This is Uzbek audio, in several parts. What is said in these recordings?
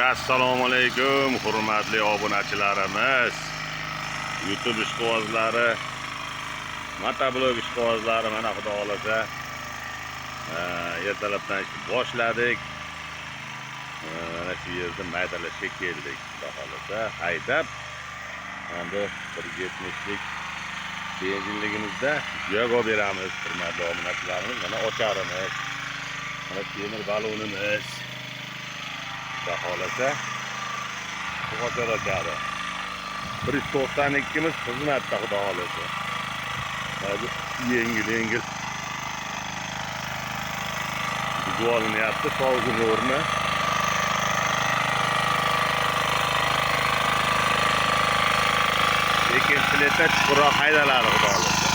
Assalomu alaykum hurmatli obunachilarimiz. YouTube ishqibozlari, motoblog ishqibozlari, mana xudo xolasa ertalabdan ishni boshladik. Mana shu yerda maydalashga keldik. Xudo xolasa haydab endi 1.70lik benzinligimizda jo'ga beramiz hurmatli obunachilarimiz. Mana ocharimiz, mana temir balonimiz. Xudo xolasa ochar ochadi. 192'miz xizmatda xudo xolasa. Hozir yengil yengil buzib olinyapti sovug'ini o'rni. Lekin filetda chuqurroq haydaladi xudo xolasa.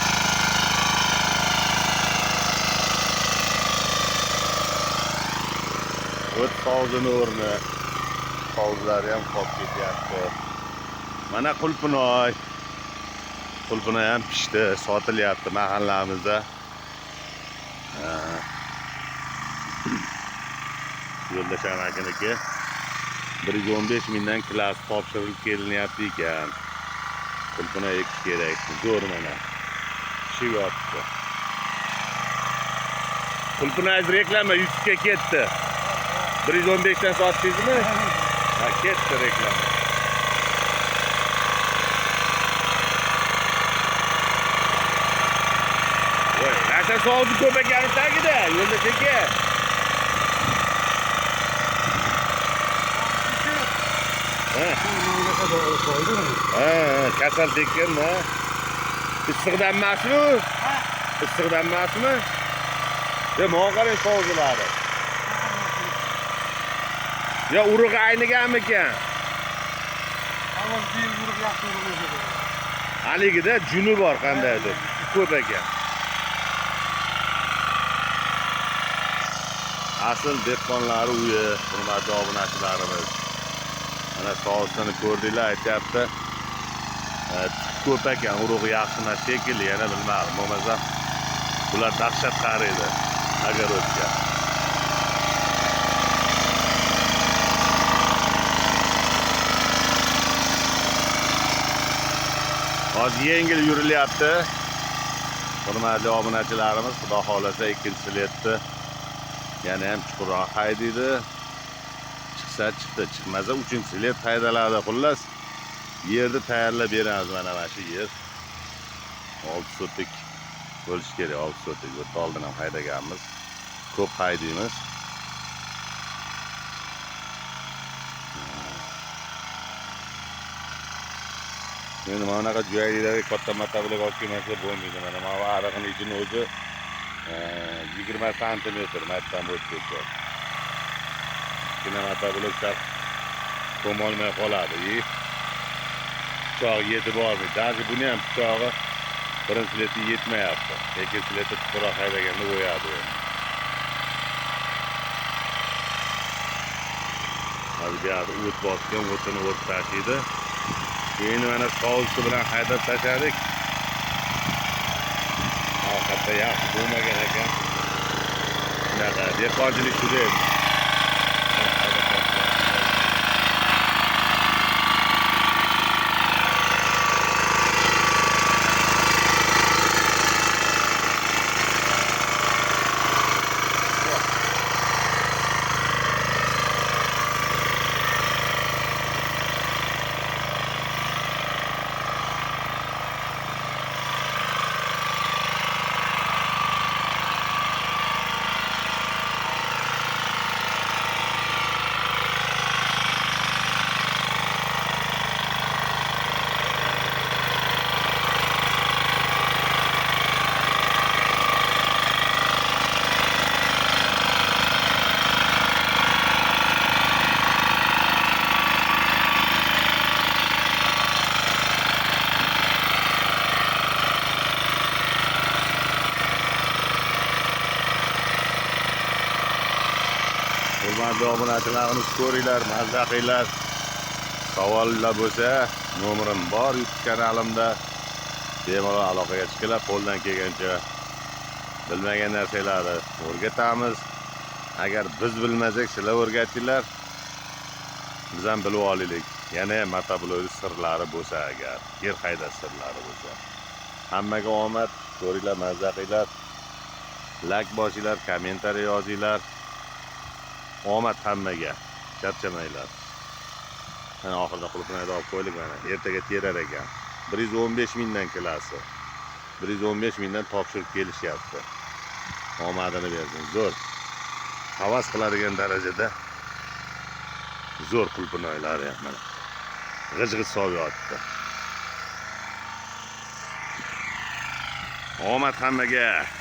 O't sovug'ini o'rni. Sovuzlari ham qolib ketyapti. Mana qulpinoy. Qulpinoy ham pishdi, sotilyapti mahallamizda. Yo'ldosh amakiniki 115 mingdan kilosi topshirilib kelinyapti ekan. Qulpinoy ekish kerak. Zo'r mana. Pishib yotibdi. Qulpinoy reklama YouTube'ga ketdi. 115 dan sotdingizmi? Ha, ketdi reklama. Voy, nasha sovuzi ko'p ekani tagida, yo'ldosh aka. Ha, kasal tekkanmi? Issiqdan emasmi? Issiqdan emasmi? Ya, menga qarang sovuzlari. Ya urug'i ayniganmikan? Haligida juni bor qandaydir. Ko'p ekan. Asl dehqonlari uyi, hurmatli obunachilarimiz. Mana sovusini ko'rdinglar, aytyapti. Ko'p ekan, urug'i yaxshi emas shekilli, yana bilmadim. Bo'lmasa bular dahshat qariydi agar o'tgan. Hozir yengil yurilyapti. Hurmatli obunachilarimiz, xudo xolasa ikkinchi letni yana ham chuqurroq haydaydi. Chiqsa chiqdi, chiqmasa uchinchi let haydaladi. Xullas, yerni tayyorlab beramiz. Mana shu yer 6 sotik bo'lishi kerak, 6 sotik. O'ta oldin ham haydaganmiz. Ko'p haydaymiz. Endi mana bunaqa joylarga katta motoblok olib kelmasa bo'lmaydi. Mana bu ariqning ichini o'zi 20 santimetr maydan bo'lib ketdi. Kichkina motoblok sal ko'molmay qoladi. Pichog'i yetib bormaydi. Даже buni ham pichog'i birinchi leti yetmayapti. Ikkinchi leti chuqurroq haydaganda o'yadi endi. Hozir bu yoqda o't bosgan, o'tini o'rib tashlaydi. Endi mana sovusi bilan haydab tashladik. Haqiqatda yaxshi bo'lmagan ekan. Shunaqa dehqonchilik shuda endi. Hurmatli obunachilarimiz, ko'ringlar, mazza qilinglar. Savollar bo'lsa, nomerim bor YouTube kanalimda. Bemalol aloqaga chiqinglar, qo'ldan kelgancha bilmagan narsalarni o'rgatamiz. Agar biz bilmasak, sizlar o'rgatinglar. Biz ham bilib olaylik. Yana ham motobloger sirlari bo'lsa agar, yer haydash sirlari bo'lsa. Hammaga omad, ko'ringlar, mazza qilinglar. Layk bosinglar, kommentariy yozinglar. Omad hammaga. Charchamanglar. Mana oxirida qulupnayni olib qo'ydik mana. Ertaga terar ekan. 115 mingdan kilasi. 115 mingdan topshirib kelishyapti. Omadini bersin. Zo'r. Havas qiladigan darajada zo'r qulupnoylari ham mana. G'ij-g'ij sovyapti. Omad hammaga.